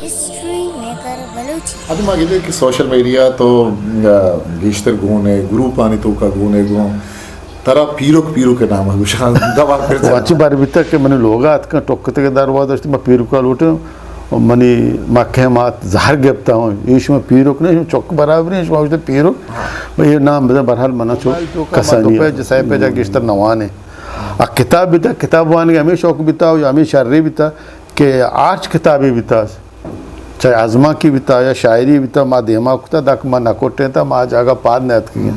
ہسٹری میکر بلوچی۔ ابھی ما گندے کہ سوشل میڈیا تو، آ، گیشتر گون ہے، گروپانی توکا گون ہے، گون ترا پیرک، پیرک نام ہے، گوشان دوا کر۔ واچی بار بیتا کہ منی لوگا اتکا ٹکتے کے دروازہ داشتی، ما پیرکا لوٹے، منی مکہ مات زہر گپتا ہوں، ایش میں پیرک نہیں، چک برابر ہیں، شما گوشتے پیرک، بھئی یہ نام بزن، برحال منا چو کسانی ہے۔ جسے پہ جا گیشتر نوانے۔ آ کتاب بیتا، کتاب وانگے ہمیں شوق بیتا، ہمیں شری بیتا، کہ آرچ کتابے بیتا، چاہے ازمانکی بیتا یا شاعری بیتا، ما دیما کتا، دک ما نکوٹیں تا، ما جاگہ پاد نہ اتکگیں۔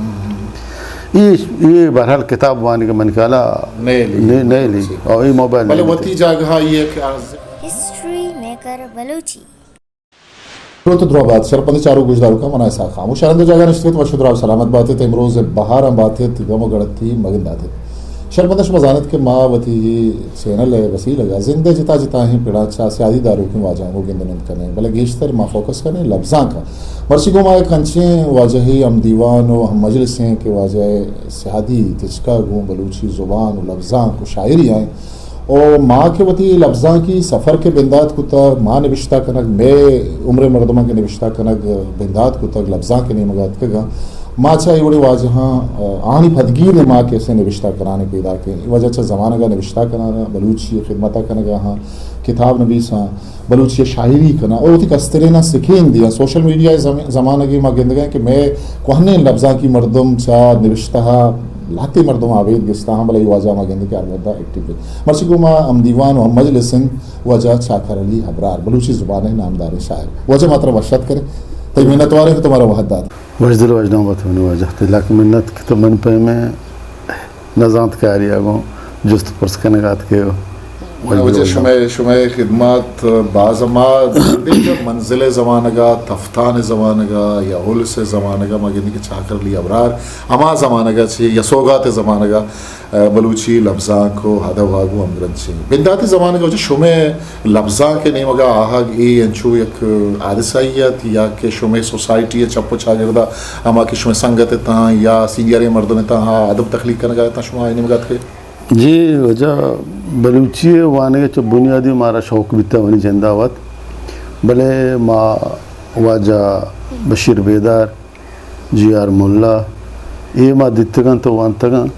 یہ، یہ بہرحال کتاب وانگے من کالا نئے لی۔ نئے، نئے لی۔ اور یہ موبائل بلے نئے وتی جاگہ یہ کہ آز ہسٹری میکر بلوچی۔ رو تو درو آباد، شرپند چارو گوشدارو کا منا اسحاق خاموش شرند جاگہ نشتگت، وش درا سلامت باتت، امروز بہاراں باتت، غم و گڑتی مگن داتت۔ شرپند شما زانت کہ ما وتی چینل ءِ وسیلگ ءَ زند ءِ جتا جتاہیں پڑاں چہ سیادی داروکیں واجہاں گوں گند نند کنیں، بلے گیشتر ما فوکس کنیں لبزانک ءَ۔ مرچی گوں ما یک انچیں واجہے ہم دیوان و ہم مجلس ایں کہ واجہ ءِ سیادی تچکا گوں بلوچی زبان و لبزانک و شاعری آئیں۔ و ما کہ وتی لبزانکی سفر کہ بندات کتگ، ما نبشتہ کنگ، مئے عمر ءِ مردماں کہ نبشتہ کنگ بندات کتگ، لبزانک ءِ نیمگ ءَ اتکگاں، ما چہ اے وڑیں واجہاں، آ، آہانی پدگیر ءَ ما کسے نبشتہ کنان ءَ پیداک ایں۔ اے واجہ چہ زمانگ ءَ نبشتہ کنان ءَ، بلوچی ءِ خدمت ءَ کنگ ءَ آہاں، کتاب نبیساں، بلوچی ءِ شاعری کناں، او وتی کستریناں سکین دیاں۔ سوشل میڈیا ءِ زم-، زمانگ ءَ ما گندگ ءَ ایں کہ مئے کوہنیں لبزانکی مردم چہ نبشتہ ءَ لہتے مردم آبید گستا ہم، بلے اے واجہ ما گندیں کہ ہر وھدا ایکٹیو انت۔ مرچی گوں ما ہم دیوان و ہم مجلس انت واجہ چاکر علی ابرار، بلوچی زبان ءِ نامداریں شاعر۔ واجہ ما ترا وش اتک کنیں، تئی منتوار ایں کہ تو مارا وھد دات۔ وش دل وش نام بات منی واجہ، تئی لک منت کہ تو من پیمیں نزانتکاری ءَ گوں جست پرس کنگ ءَ اتکے۔ واجہ شمئے، شمئے خدمات باز ما گندیں کہ منزل ءِ زمانگ ءَ، تفتان ءِ زمانگ ءَ یا الس ءِ زمانگ ءَ ما گندیں کہ چاکر علی ابرار ہما زمانگ ءَ چہ یا سوگات ءِ زمانگ ءَ، آ، بلوچی لبزانک و ادب ءَ گوں ہمگرنچیں۔ بنداتی زمانگ ءَ واجہ شمئے لبزانک ءِ نیمگ ءَ آہگ اے انچو یک حادثہ یے ات یا کہ شمئے سوسائٹی ءِ چپ و چاگرد ءَ ہما کہ شمئے سنگت اتاں یا سینئریں مردم اتاں، آ ادب تخلیق کنگ ءَ اتاں، شما آئی نیمگ ءَ اتکے؟ جی، واجہ بلوچی ءِ وانگ ءِ چہ بنیادی مارا شوق بیتا منی جند ءَ وت، بلے ما واجہ بشیر بیدار، جی آر ملا، اے ما دیتگ انت و وانتگ انت،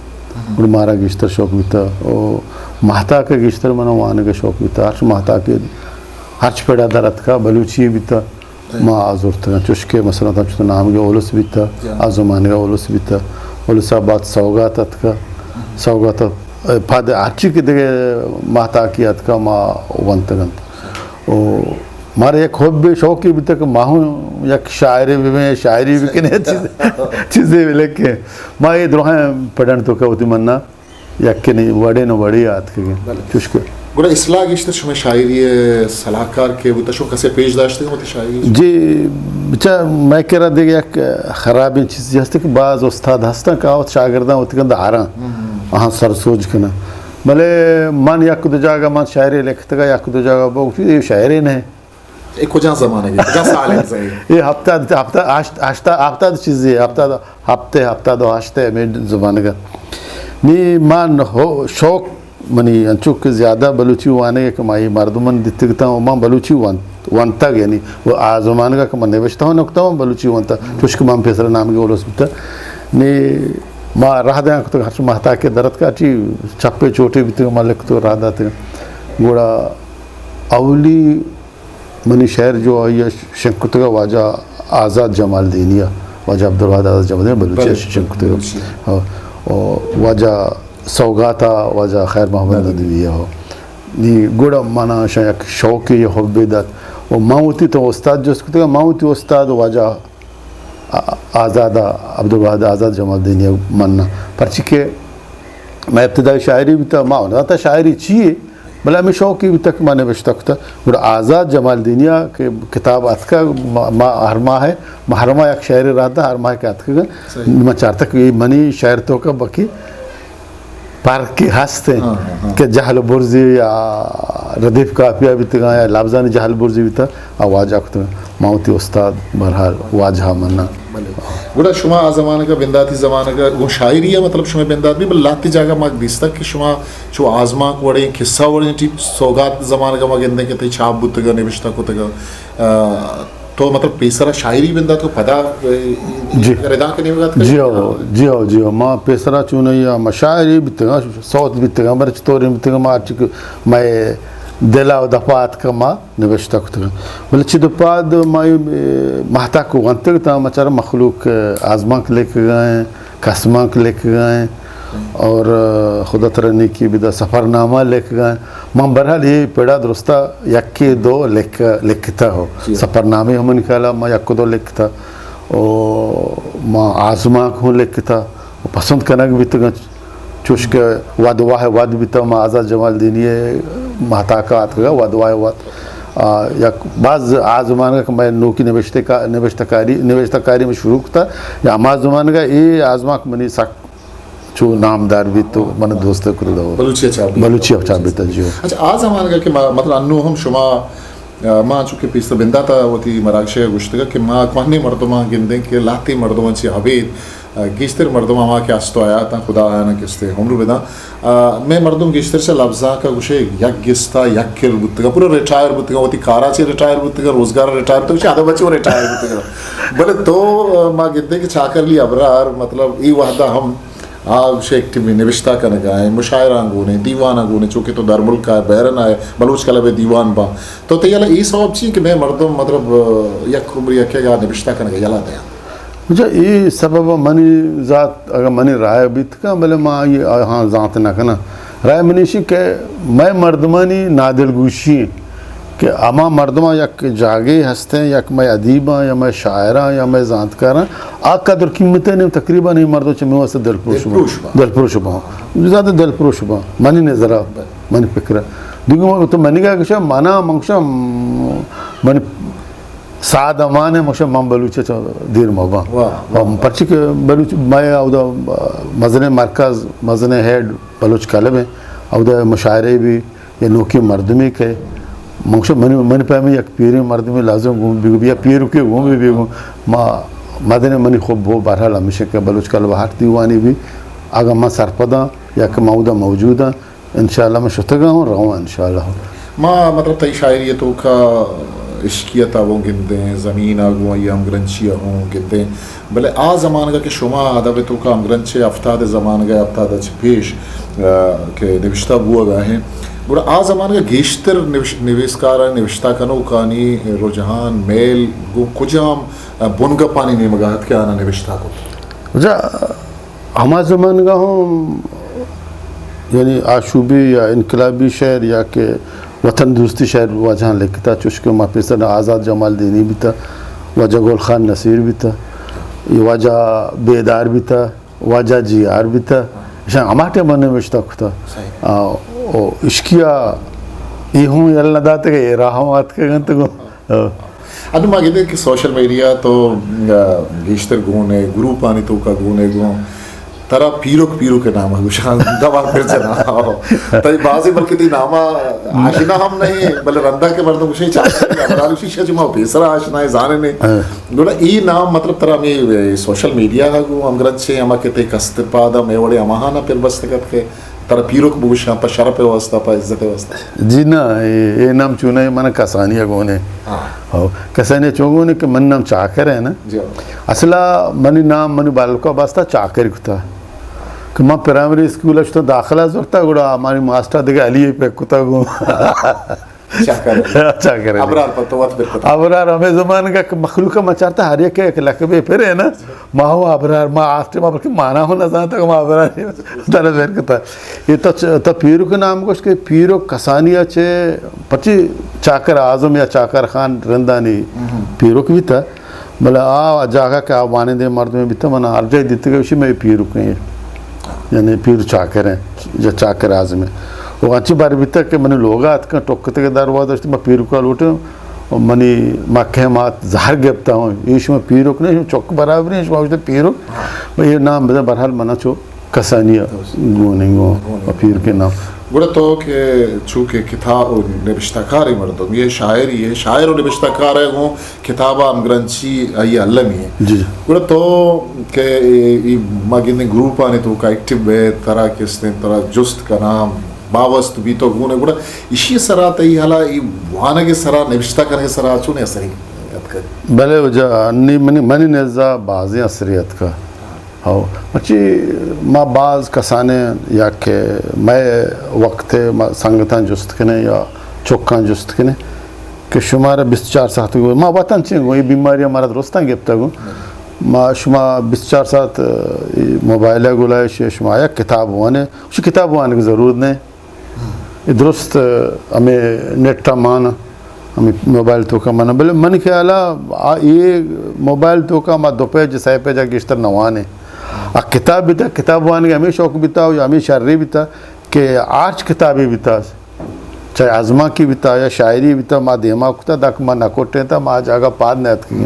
گڑا مارا گیشتر شوق بیتا۔ و ماہتاک ءَ گیشتر منا وانگ ءِ شوق بیتا۔ ہرچ ماہتاک ءَ ہرچ پڑا در اتکا، بلوچی بیتا، ما آ زرتگ انت۔ چوشکہ مثلاً تاں چو نامگ ءِ الس بیتا، آ زمانگ ءِ الس بیتا، الس ءَ بعد سوگات اتکا، سوگات ءَ پد ہرچی کہ دگہ ماہتاکی اتکا، ما وانتگ انت۔ و مارا یک حب شوقے بیتگ کہ ما ہوں یک شاعرے ببیں، شاعری بکنیں، چیز، چیزے بلکیں۔ ما اے دراہیں پڑن توکا وتی منا یکے نی وڑے نو وڑے آتکگیں۔ بلے۔ چوشکہ۔ گڑا اصلاح گیشتر شمئے شاعری ءِ سلاہکار کے بوتا، شما کسے پیش داشتگ وتی شاعری؟ جی، بچا مئے کرا دگہ یک خرابیں چیزے ہست کہ بعض استاد ہستاں کہ آ وت شاگرداں وتی گند آراں، آہاں سر سوج کناں۔ بلے من یک دو جاگہ من شاعری لکھتگا، یک دو جاگہ بوگ چیز، اے شاعری نہ۔ اے کجا زمانگ ءَ، کجا سال ءَ؟ اے ہفتاد، ہفتاد، ہشت، ہشت، ہفتاد چیزے، ہفتاد ہفت ءَ، ہفتاد و ہشت ءَ ہمے زمانگ ءَ۔ نی من ہو-، شوق منی انچو کہ زیادہ بلوچی وانگ ءَ کہ ما اے مردمان دیتگ تاں و من بلوچی وانت، وانتگ، یعنی و آ زمانگ ءَ کہ من نوشتہ ہوں نکتہ ہوں بلوچی وانتگ، چوشکہ من پیسر نامگی اولس بیتگ۔ نی ما راہ دیان کتگ، ہرچ ماہتاکے درتک، اچی چپے چوٹے بیتگ، ما لکتگ راہ داتگ۔ گڑا اولی منی شعر جو آئی ءَ شنگ کتگ ءَ واجہ آزاد جمالدینی ءَ، واجہ عبدالواحد آزاد جمالدینی بلوچی ءَ، بلے، شنگ کتگ ءَ۔ بلوچی۔ ہاں، او واجہ سوگات ءَ واجہ خیر محمد ندوی۔ ندوی ءَ۔ نی گڑا منا شاں یک شوقے یا حبے دات۔ و من وتی تو استاد جست کتگ ءَ، من وتی استاد واجہ آ-، آزاد ءَ، عبدالواحد آزاد جمالدینی ءَ مناں۔ پرچی کہ مئے ابتدائی شاعری بیتگ، ما نہ زانتگ شاعری چی یے، بلے ہمے شوقے بیتگ کہ ما نبشتہ کتگ۔ گڑا آزاد جمالدینی ءَ کہ کتاب اتکگ، ما، ما ہر ماہ ءَ، ما ہر ماہ یک شعرے راہ دات، ہر ماہ کہ اتکگ، صحیح۔ ما چارتگ کہ اے منی شعر توکا بکی فرقے ہست انت، ہاں، ہاں، ہاں۔ کہ جہل برزی یا ردیف قافیہ بیتگاں یا لبزانی جہل برزی بیتگ، آ واجہ کتگ۔ ما وتی استاد بہرحال واجہ مناں۔ بلے۔ گڑا شما آ زمانگ ءَ، بنداتی زمانگ ءَ، گوں شاعری ءَ مطلب شمئے بندات بی، بلے لہتے جاگہ ما دیستگ کہ شما چو آزمانک وڑیں، قصہ وڑیں، ٹی سوگات زمانگ ءَ ما گندیں کہ تئی چھاپ بوتگ ءَ، نبشتہ کتگ ءَ۔ آ، تو مطلب پیسرا شاعری بندات کو پدا، اے، جی۔ اگر اداں کہ نیمگا اتکگ؟ جی ہو، جی ہو، جی ہو۔ ما پیسرا چونائی ءَ ما شاعری بیتگاں، سوت بیتگاں، مرچی طوری بیتگاں، ما ہرچی کہ مئے دل ءَ دپا اتکگ ما نبشتہ کتگ۔ بلے چہ دپاد ما اے مہتاک ونتگ تاں ما چر مخلوق آزمانک لیکگا ایں، کسمانک لیکگا ایں اور خدا ترا نیکی بدا سفرنامہ لیکگا ایں۔ من بہرحال اے پڑا درستا یکے دو لکھ-، لکھتا ہو۔ جی۔ سفرنامے ہم منی خیالا ما یک دو لکھتا۔ او ما آزمانک ہوں لکھتا۔ و پسند کنگ بیتگاں، چوش کہ وھد واہ وھد بیتگ، ما آزات جمالدینی ءِ مہتاکا اتکگا وھد واہ وھد۔ آ، یک باز آ زمانگ کہ مئے نوکی نبشتہ کا-، نبشتہ کاری، نبشتہ کاری میں شروع کتا، یا ہما زمانگ اے آزمانک منی سک چو نامدار بیت تو من دوست کرد ہو۔ بلوچی ءَ چاپ بیت۔ بلوچی ءَ چاپ بیت، جی۔ اچھا، آ زمانگ کہ ما-، مطلب انو ہم شما آ، ما چونکہ پیسر بندات ءَ وتی مراگش ءَ گوشتگ کہ ما کوہنیں مردماں گندیں کہ لہتیں مردماں چہ ابید، آ، گیشتر مردم ہما کہ است و حیاتاں، خدا آیاناں کستے عمر بداں۔ آ، مئے مردم گیشتر چہ لبزانک ءَ گوشے یک گستا یک کل بوتگاں، پورا ریٹائر بوتگاں، وتی کارا چہ ریٹائر بوتگاں، روزگار ءَ ریٹائر بوتگاں، ادب ءَ چہ ریٹائر بوتگاں۔ بلے تو، آ، ما گندیں کہ چاکر علی ابرار، مطلب، اے وہدا ہم آ گوشے ایکٹیوی نبشتہ کنگا ایں، مشاعراں گون ایں، دیواناں گون ایں، چونکہ تو درملک ءَ، بیرن ءَ، بلوچ کلب ءِ دیوان باں۔ تو تئی یلہ اے سوب چی کہ مئے مردم مطلب، آ، یک عمر یکے گا نبشتہ کنگا یلہ دیاں؟ اچھا، اے سبب منی ذات اگر منی رائے بیت کن، بلے ما آئی آہاں زانت نہ کناں۔ رائے منی ایشی کہ مئے مردمانی نادلگوشی ایں۔ کہ ہما مردماں یک جاگے ہستیں، یک مئے ادیباں یا مئے شاعراں یا مئے زانتکاراں، آ قدر قیمت ءَ نیم تقریباً اے مردم چہ مئے واسطہ دلپروش باں۔ دلپروش باں۔ زیادہ دلپروش باں۔ منی نظر ءَ، بلے۔ منی فکر ءَ۔ دیگہ من تو منی گا گشا منا من گشا منی ساد امان ہے، من گشا من بلوچ چہ دیر مباں۔ واہ، واہ۔ پرچہ کہ بلوچ مئے اودا مزنیں مرکز، مزنیں ہیڈ بلوچ کلب ہیں۔ اودا مشاعرے بھی یا نوکیں مردمے کہ من گوشاں منی، منی پیمیں یک پیریں مردمے لازم گون بیگ یا پیرکے گون بہ بیگ۔ ما مدن منی خوب بو بہرحال ہمیشہ کہ بلوچ کلب ہر دیوانے بھی اگاں من سرپداں یا کہ ما اودا موجوداں، انشاءاللہ من شتگاں ہوں رواں انشاءاللہ۔ ما مطلب تئی شاعری توکا عشقیت ءَ گوں گندیں، زمین ءَ گوں یا ہمگرنچی ءَ گوں گندیں۔ بلے آ زمانگ ءَ کہ شما ادب ءِ توکا ہمگرنچ ءِ ہفتاد ءِ زمانگ ءَ، ہفتاد ءَ چہ پیش، آ، کہ نبشتہ بوگ ءَ ایں، گڑا آ زمانگ ءَ گیشتر نوش-، نویسکار ءُ نبشتہ کنوکانی رجحان، میل گوں کجام، آ، بنگپانی نیمگ ءَ ات کہ آناں نبشتہ کت؟ اچھا، ہما زمانگ ءَ ہم یعنی آشوبی یا انقلابی شعر یا کہ وطن دوستی شعر واجہاں لکھتا، چوش کہ ما پیسر آزات جمالدینی بیتا، واجہ گل خان نصیر بیتا، اے واجہ بیدار بیتا، واجہ جی آر بیتا، اشاں ہما ٹائم ءَ نوشتہ کتا۔ صحیح۔ آ، او عشقیہ اے ہوں یل نہ داتگ، اے راہ ہوں آتکگ انت گوں۔ آ۔ انوں ما گندیں کہ سوشل میڈیا تو، آ، گیشتر گون ئے، گروپانی توکا گون ئے گوں۔ ترا پیرک پیرک ءِ نام ءَ گوشاں، دوا پر جناں۔ تئی بازیں بلکہ تئی نام ءَ آشنا ہم نہیں، بلے رندا کہ مردم گوشے چاکر علی ابرار، گوشی شہ ما پیسرا آشنا ایں، زانیں۔ ہاں۔ گڑا اے نام مطلب ترا ہمے سوشل میڈیا ءَ گوں ہمگرنچ ایں، ہما کہ تئی کست پاد ءَ مئے وڑیں ہماہاناں پر بستگ ات کہ ترا پیرک بگوشاں، پہ شرپ ءِ واسطہ، پہ عزت ءِ واسطہ؟ جی نہ، اے، اے نام چونائی من کسانی ءَ گون ایں۔ ہاں۔ ہو، کسانی ءَ چون گون ایں کہ من نام چاکر ایں نا۔ جی۔ اصلا منی نام منی بالکا باستا چاکر کتا۔ کہ من پرائمری اسکول ءَ شتاں داخلہ زرتا، گڑا منی ماسٹر دگہ علی ءَ پک کتا گوں۔ چاکر۔ چاکر۔ ابرار پر تو وت پر کتا۔ ابرار ہمے زمانگ ءَ کہ مخلوق ءَ من چارتا ہر یک ءَ یک لقبے پر ایں نا۔ ما ہوں ابرار، ما آ ٹائم ءَ بلکہ مانا ہوں نہ زانتا کہ ما ابرار در بیر کتا۔ اے تو چ-، تو پیرک نام گوشت کہ پیرک کسانی ءَ چہ پرچی چاکر اعظم یا چاکر خان رندانی ہم۔ پیرک بیتا۔ بلے آ جاگہ کہ آ وانندیں مردمے بیتا، من ہر جاہ دیتگ، اشی مئے پیرک ایں۔ یعنی پیر چاکر ایں، یا چاکر اعظم ایں۔ و انچی بار بیتا کہ من لوگا اتکاں، ٹک کتگ دروازہ اشت، ما پیرکا لوٹاں۔ و منی مکہ مات زہر گپتا ہوں، اے شما پیرک نہیں، شما چک برابر ایں، شما گوشتے پیرک۔ بھئی اے نام بزاں، بہرحال منا چو کسانی ءَ گون ایں، گوں پیر کے نام۔ گڑا تو کہ چونکہ کتاب و نبشتہ کارے مردم، یہ شاعری ہے، شاعر و نبشتہ کار ہے، گوں کتاب ءَ ہمگرنچی آئی المی ہے۔ جی۔ گڑا تو کہ ای، ای ما گندیں گروپ آنے تو کا ایکٹیو بے، ترا کستیں، ترا جست کناں، باوست بی تو گونے، گڑا ایشی سرا تئی حالا ای وانگ سرا، نبشتہ کنگ سرا چون اثری اتکگ؟ بلے وجہ انی منی، منی نزا بازیں اثری اتکا۔ ہو، مرچی ما باز کسانیں یا کہ مئے وقت ءَ ما سنگتاں جست کنیں یا چکاں جست کنیں کہ شمارا بیست چار ساعت گو، ما وطن چیں گو، یہ بیماری ہمارا درستاں گپتا گو۔ ما شما بیست چار ساعت، اه، موبائل ءَ گلائش، شما یک کتاب وانے، شو کتاب وانگ ضرور نہیں۔ اے درست، اه، ہمیں نیٹ ءَ مان، ہمیں موبائل توکا مان، بلے من خیال ءَ آ، اے موبائل توکا ما دو پیج، سہ پیج ءَ گیشتر نہ وانے۔ آ کتاب بیتا، کتاب وانگ ہمیں شوق بیتا و ہمیں شری بیتا کہ آرچ کتابی بیتا، چاہے ازمانکی بیتا یا شاعری بیتا، ما دیما کتا دک ما نہ کٹیں تا، ما جاگہ پاد نہ اتکگیں۔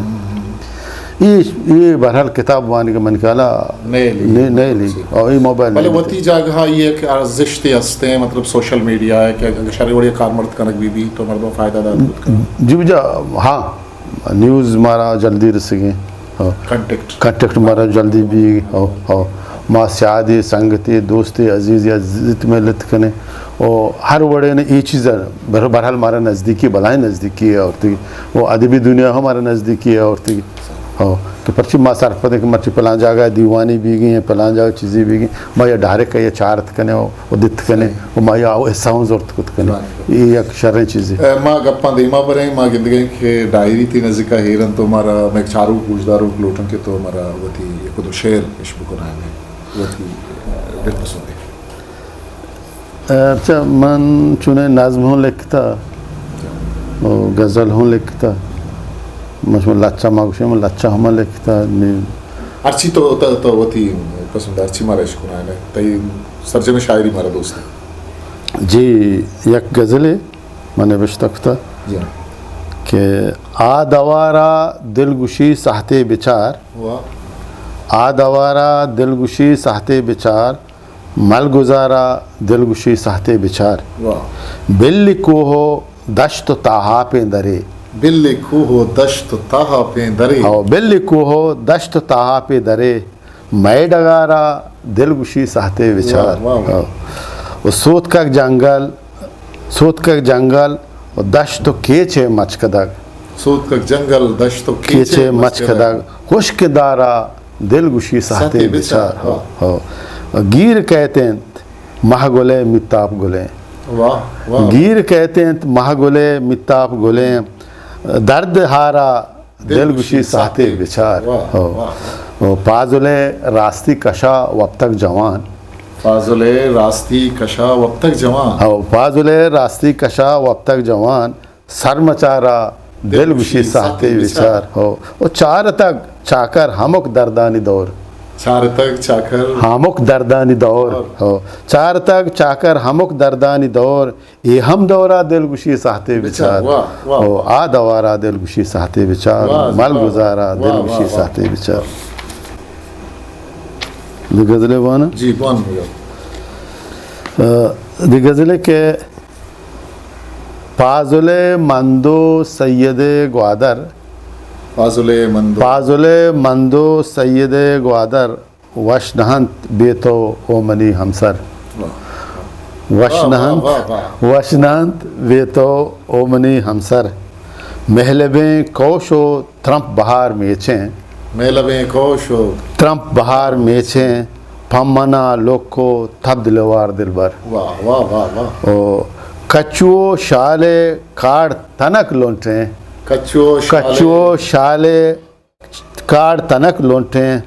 اے، اے بہرحال کتاب وانگ من خیال ءَ نئے لیگ۔ نئے، نئے لیگ۔ او اے موبائل بلے نئے وتی لیگ۔ جاگہ ءَ یک ارزشتے ہستیں، مطلب سوشل میڈیا ہے کہ اگر شری وڑی کارمرد کنگ بی بی تو مردم فائدہ دات کت کن۔ جی بجا، ہاں، نیوز مارا جلدی رسگیں۔ ہاں۔ کانٹیکٹ۔ کانٹیکٹ مارا جلدی بی، ہاں، ہاں۔ ما سیادی، سنگتی، دوستی، عزیزی، عزیزت میں لت کنے۔ او ہر وڑے نے اے چیز بہر-، بہرحال مارا نزدیکی، بلائیں نزدیکی ہے اور تی، او ادبی دنیا ہمارا نزدیکی ہے اور تی۔ ہو، کہ پرچی ما سرپد ایں کہ مرچی پلان جاگہ دیوانی بیگی ہیں، پلان جاگہ چیزی بیگی، ما یا ڈائریکٹ یا چارت کنے و، و دت کنے، و ما یا او حصہ ہوں زرت کت کنے۔ یہ یک شریں چیزی۔ اے، ما گپاں دیما بریں، ما گندگیں کہ ڈائری تی نزیکا ہیرن تو مارا، میں چارو گوشدارو لوٹن کہ تو مارا وتی یک دو شعر پیش بکنائیں، وتی، اے، دل پسندی۔ اچھا، من چونیں نظم ہوں لکھتا، و غزل ہوں لکھتا۔ من شما لچہ ما گوشیں، من لچہ ہم لکھتا۔ نی ہرچی تو، تو، تو وتی پسند ہرچی مارا اشکنائے، تئی سرجم شاعری مارا دوست ہے۔ جی، یک غزلے من نبشتہ کتا جی۔ کہ آ دوارا دلگوشی سہتے بچار، واہ۔ آ دوارا دلگوشی سہتے بچار، ملگزارا دلگوشی سہتے بچار۔ واہ۔ بل کوہ و دشت و تاہاپیں درے۔ بل کوہ و دشت و تاہاپیں درے۔ او بل کوہ و دشت و تاہاپیں درے۔ مئے ڈگارا دلگوشی سہتے بچار۔ واہ، واہ، واہ۔ او۔ و سوتکگ جنگل، سوتکگ جنگل و دشت و کیچے مچکدگ۔ سوتکگ جنگل، دشت و کیچے کیچے مچکدگ۔ مچکدگ۔ ہشک دارا دلگوشی سہتے سہتے بچار۔ بچار۔ ہو، ہو۔ گیر کئیت انت مہ گلے میتاپ گلیں۔ واہ، واہ۔ گیر کئیت انت مہ گلے میتاپ گلیں۔ درد ہارا دلگوشی سہتے بچار۔ واہ، ہو۔ واہ۔ ہو، پازلے راستی کشا وپتگ جوان۔ پازلے راستی کشا وپتگ جوان۔ ہو، پازلے راستی کشا وپتگ جوان۔ سرمچارا دلگوشی سہتے بچار۔ ہو۔ و چارتگ چاکر ہمک دردانی دور۔ چارتگ چاکر۔ ہمک دردانی دور۔ دور۔ ہو۔ چارتگ چاکر ہمک دردانی دور۔ اے ہم دورا دلگوشی سہتے بچار۔ بچار۔ واہ، واہ۔ ہو۔ آ دوارا دلگوشی سہتے بچار۔ واہ، ملگزارا واہ، دلگوشی واہ، واہ۔ سہتے بچار۔ دی غزلے وانا؟ جی، بوان بگو۔ آ، دی غزلے کہ پازل مندو سید گوادر۔ پازل مندو۔ پازل مندو سید گوادر، وش نہ انت بے تو او منی ہمسر۔ واہ۔ وش واہ، نہ واہ، انت، واہ، واہ۔ وش نہ انت بے تو او منی ہمسر۔ مہلبیں کوش و ترمپ بہار میچیں۔ مہلبیں کوش و ترمپ بہار میچیں، پمنا لوکو تب دلوار دلبر۔ واہ، واہ، واہ، واہ۔ او کچو شالے کاڑ تنک لونٹیں۔ کچو شالے۔ کچو شالے کاڑ تنک لونٹیں،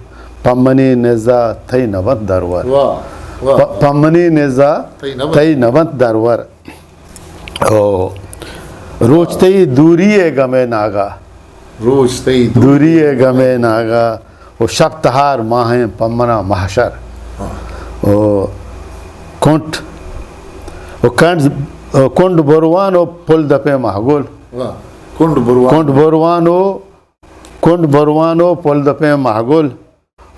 پمنی نزا تئی نبنت درور۔ واہ، واہ۔ پ-، پمنی نزا تئی نبنت۔ تئی نبنت درور۔ او، روچ تئی دوری ءِ گمے ناگا۔ روچ تئی دوری ءِ گمے ناگا۔ او شپ تہار ماہیں پمنا محشر۔ ہاں۔ او کنٹ، او کنڈ، او کنڈ بروان او پل دپیں مہگل۔ واہ۔ کنڈ بروان۔ کنڈ بروان او، کنڈ بروان او پل دپیں مہگل۔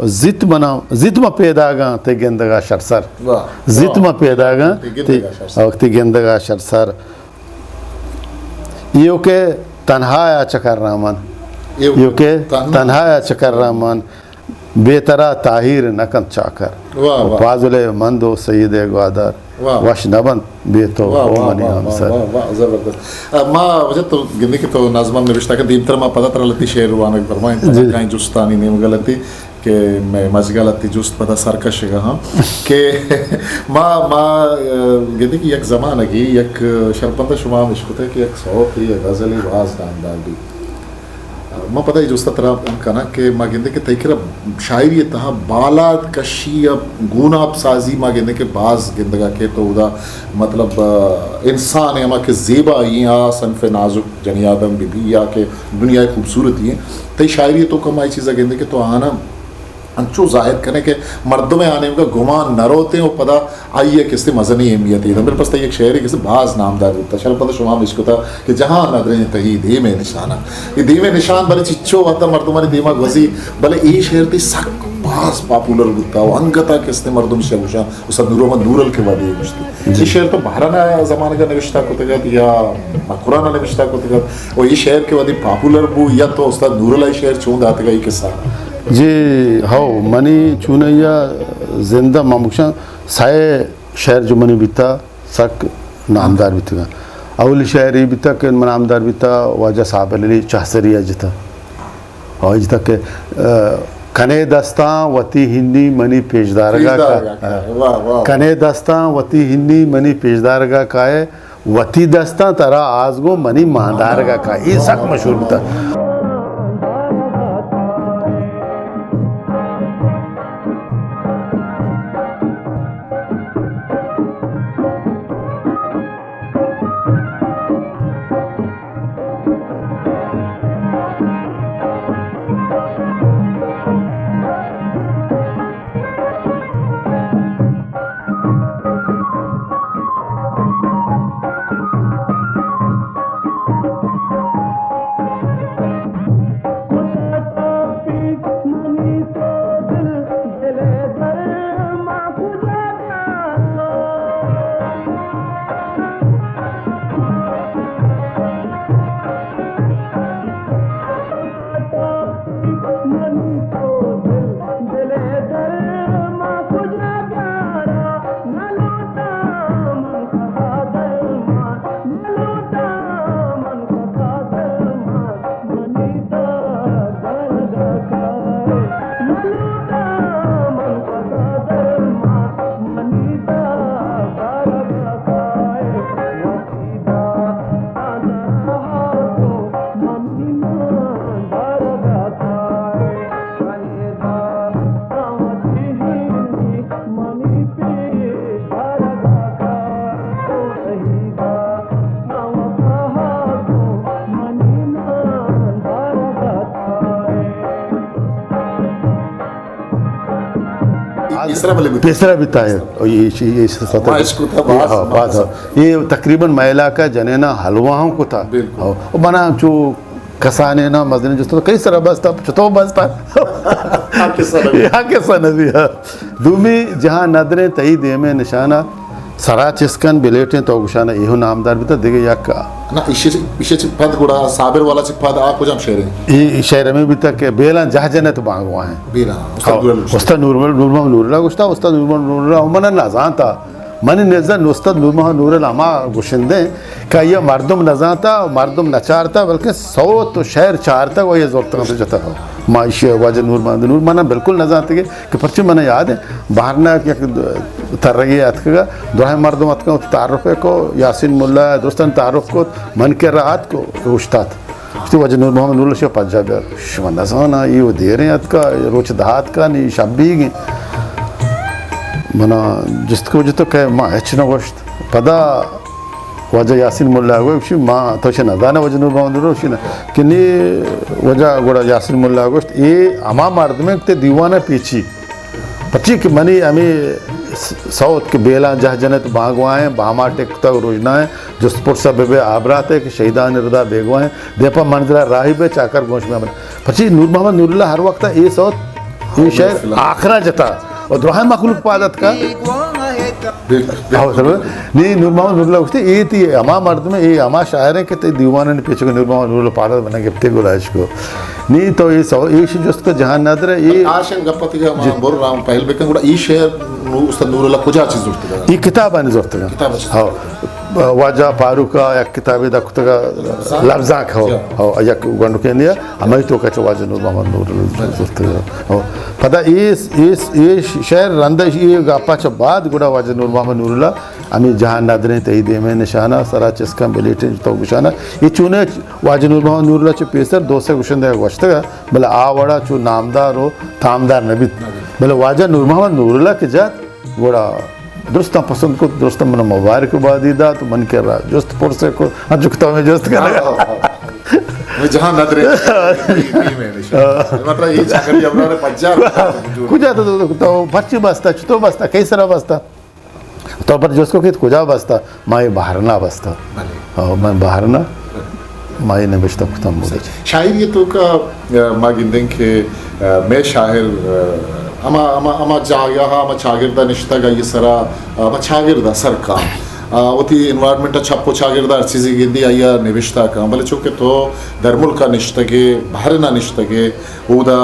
زیت منا، زیت ما پیداگاں تئی گندگا شرسر۔ واہ۔ زیت ما پیداگاں تئی گندگا شرسر۔ وقتی گندگا شرسر۔ ایوکے تنہایا چکر رامن۔ ایوکے تنہایا چکر رامن۔ بے ترا تاہیر نہ کنت چاکر۔ واہ، واہ۔ فاضل مند و سید گوادر۔ واہ۔ وش نہ بنت بے تو واہ، او واہ، منی واہ، ہمسر۔ واہ، واہ، زبردست۔ آ، ما وجہ تو گندے کہ تو نظم ہم نوشتہ کن، دیمتر ما پدا ترا لتی شعر وانگ فرمائیں، جی۔ کائیں جستانی نیمگا لتی کہ مئے مجگا لتی جست پدا سرکشگا ہاں کہ ما، ما، آ، گندے کہ یک زمانگی یک شرپندہ شما ہم اشکتے کہ یک سوت یا غزل باز نامدار بی۔ ما پدا اے جست ء ترا ہم کناں کہ ما گندیں کہ تئی کرا شاعری ء تہا بالاد کشی ء گوناپ سازی ما گندیں کہ باز گندگ ء کیت، تو اودا مطلب، آ، انسان ء ہما کہ زیبائی ایں، آ صنف نازک جنی آدم بہ بی یا کہ دنیا ء خوبصورتی ایں، تئی شاعری ء توکا ما اے چیز ء گندیں کہ تو آناں انچو ظاہر کنے کہ مردم ء آ نیمگا گمان نہ روتیں و پدا آئی ء کسے مزنیں اہمیتے دنت۔ بلے پس تئی یک شعرے کسے باز نامدار بوتا، شرپندہ شما ہم اشکتا کہ جہاں ندریں تئی دیم ء نشانہ۔ اے دیم ء نشان بلے چچو وہدا مردمانی دیما گوزی، بلے اے شعر تئی سک باز پاپولر بوتا و انگتا کسے مردم شہ گوشاں، استاد نور محمد نورل کہ وہدے گوشتی۔ جی۔ اے شعر تو بحران ء زمانگ ء نوشتہ کتگ ات یا مکران ء نوشتہ کتگ ات؟ و اے شعر کہ وہدے پاپولر بو یا تو استاد نورل ء اے شعر چون داتگ ء اے قصہ؟ جی ہو، منی چونیا زندہ ما بگشاں سئے شعر جو منی بیتا سک نامدار بیتگاں۔ اولی شعر اے بیتا کہ من نامدار بیتا واجہ صابر علی چاہسری ء جتا۔ آ جتا کہ، آ، کنے دستاں وتی ہنی منی پیشدارگا کا۔ پیشدارگا کا۔ واہ، واہ۔ کنے دستاں وتی ہنی منی پیشدارگا کائے، وتی دستاں ترا آز گوں منی ماندارگا کا۔ اے سک مشہور بوتا۔ پیسرا بلے بوت۔ پیسرا بیتا ہے۔ او یہ، یہ، یہ سطح۔ ما اشکتا باز، ہاں، باز، ہاں۔ یہ تقریباً مئے علاقہ جنینا حلوہ ہوں کتا۔ بالکل۔ ہاں۔ او منا چو کسانے نا مزنیں جست کئی سرا بستا، چتو بستا۔ ہاں، قصہ نبی۔ ہاں، قصہ نبی، ہاں۔ دومی جہاں ندریں تئی دیمے نشانہ۔ سرا چست کن بلیٹیں تو گشانہ ایہو نامدار بیتا دگہ یک۔ نہ، ایشی، ایشی چہ پد گڑا صابر والا چہ پد آ کجام شعر ایں؟ اے شعر ہمیں بیتا کہ بیلاں جہ جنت بانگواہیں۔ بیلاں، استاد ہاں، نور اللہ گوشتا۔ استاد نور محمد، نور محمد نور اللہ گوشتا، استاد نور محمد نور اللہ من نہ زانتا۔ منی نزا استاد نور محمد نور اللہ ہما گشندے کہ آئی مردم نہ زانتا، مردم نہ چارتا، بلکہ سوت و شعر چارتا و یہ زورتگا تو جتا۔ ما ایشی واجہ نور محمد نور من بالکل نہ زانتے کہ کہ پرچہ من یاد ہے، بہرناک یک ترگے اتکگا، دراہیں مردم اتکاں، وتی تعارف کو، یاسین ملا درستان تعارف کو، من کرا اتک و اوشتات۔ گوشتی واجہ نور محمد نور اللہ شما پجا بیا۔ شما نزانا، ای و دیریں اتکا، روچ دہاتکا، نی شپ بیگیں۔ منا جست کو جتو کہ ما ہچ نہ گوشت۔ پدا واجہ یاسین ملا گوشی، ما تو شے نزانا واجہ نور محمد نور اللہ گوشی نا۔ کہ نی واجہ گڑا یاسین ملا گوشت، اے ہما مردمیں کہ تے دیوانا پیچی۔ پرچی کہ منی ہمے س-، سوت کہ بیلاں جہ جنت بانگوائیں، باما ٹکتگ روژنائیں، جست پرسا بہ بے آبراتے کہ شہیدانی ردا بیگواہیں، دیپا منزلا راہی بے چاکر گوش میں من۔ پرچی نور محمد نور اللہ ہر وقت اے سوت اے شعر آخرا جتا و دراہیں مخلوق پاد اتکا۔ بالکل، بالکل۔ ہاں، سر۔ نی نور محمد نوراللہ گوشتی، اے تی ہما مردم، اے ہما شاعر ہیں کہ تی دیوانانی پیچھے نور محمد نوراللہ پاد ات، منا گپتے گلائش کو۔ نی تو اے سو، اے شی جست کو جہان نادر ہے، اے آشن گپتی کہ ہم جی۔ بر رام پہل بکن، گڑا اے شعر نو-، استاد نوراللہ کجا چیز زرتگا؟ اے کتاب آنی زرتگا۔ کتاب چیز ہاں۔ واجہ فاروق ء یک کتابے دا کتگ ء لبزانک، ہو، ہو، یک گونڈکے اندیا، ہمائی توکا چہ واجہ نور محمد نور زرتگ ء۔ ہو۔ پدا اے، اے، اے شعر رند ء اے گپا چہ بعد گڑا واجہ نور محمد نوراللہ ہمے جہان ندریں تئی دیمے نشانہ سرا چسکاں بلیٹیں تو گشانہ۔ اے چونے واجہ نور محمد نوراللہ چہ پیسر دو سے گشندہ گوشتگ ء، بلے آ وڑا چو نامدار و تامدار نہ بیت۔ بلے واجہ نور محمد نوراللہ کہ جات، گڑا درستاں پسند کت، درستاں من مبارک بادی دات، من کرا جست پرسے کت، انچو کہ تو ہمیں جست کنگا۔ ہاں، ہاں، ہاں۔ ہمیں جہاں ندرے۔ مطلب، یہ چاکر جبران پجار۔ کجا تو، تو، تو پرچی بستا، چطور بستا، کئی سرا بستا؟ تو پر جست کو کہ کجا بستا؟ ما یہ بہرنا بستا۔ بلے۔ ہاں، من بہرنا۔ ما یہ نبشتہ کتم بودا۔ شاعری توکا، ء، ما گندیں کہ، ء، مئے شاعر، ء، ہما، ہما، ہما جاگہ، ہما چاگرد ء نشتگ، آئی سرا، ء، ہما چاگرد ء سر کاں۔ ء، وتی انوائرمنٹ ء چپ و چاگرد ء ہر چیزی گندی آئی ء نبشتہ کاں۔ بلے چونکہ تو درملک ء نشتگے، بحرین ء نشتگے، اودا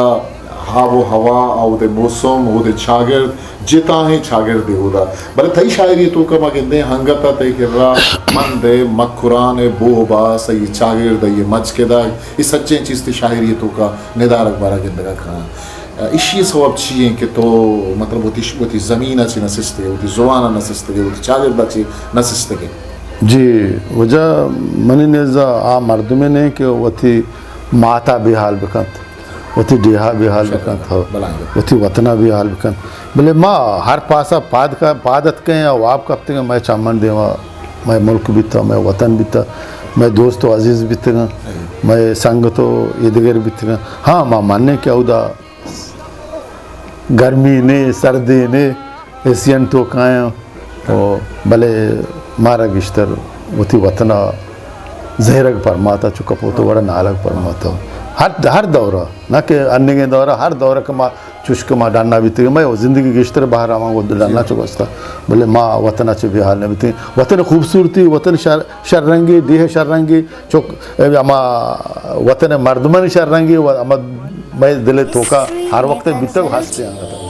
آب و ہوا، اودے موسم، اودے چاگرد، جتاہیں چاگردے اودا۔ بلے تئی شاعری توکا ما گندیں ہنگت ء تئی کرا مند ء مکران ء بوہ باس ء یہ چاگرد ء یہ مچ کے داگ، یہ سجیں چیز تئی شاعری توکا ندارگ بارا گندگا کھاں۔ ایشی سوب چی ہیں کہ تو مطلب وتی، وتی زمین ء چی نہ سستگے، وتی زبان ء نہ سستگے، وتی چاگرد ء چی نہ سستگے؟ جی، وجہ منی نیزا آ مردمے نہیں کہ وتی ماتا بے حال بکنت۔ وتی ڈیہا بے حال بکنت، ہو۔ بلائیں۔ وتی وطنا بے حال بکنت۔ بلے ما ہر پاسا پاد کا، پاد اتکیں یا واب کپتگیں، مئے چمن دیما، مئے ملک بیتا، مئے وطن بیتا، مئے دوست و عزیز بیتگاں، مئے سنگت و ایدگر بیتگاں۔ ہاں، ما منیں کہ اودا گرمی نے، سردی نے، ایشی انت تو کایاں۔ او بلے مارا گیشتر وتی وطن ء زہرگ پرماتا، چو کپوت وڑا نالگ پرماتا۔ ہر، ہر دور ء، نہ کہ انگیں دور ء، ہر دور ء کہ ما چوش کہ ما ڈنا بیتگیں، مئے زندگی گیشتر بہر ہما گوں ڈنا چو گوستا۔ بلے ما وطن ء چہ بے حال نہ بیتگیں۔ وطن خوبصورتی، وطن شر، شررنگی، ڈیہ شررنگی، چک، اے ہما وطن مردمانی شررنگی، و ہما مئے دل توکا ہر وقت بیتگ ہست انت۔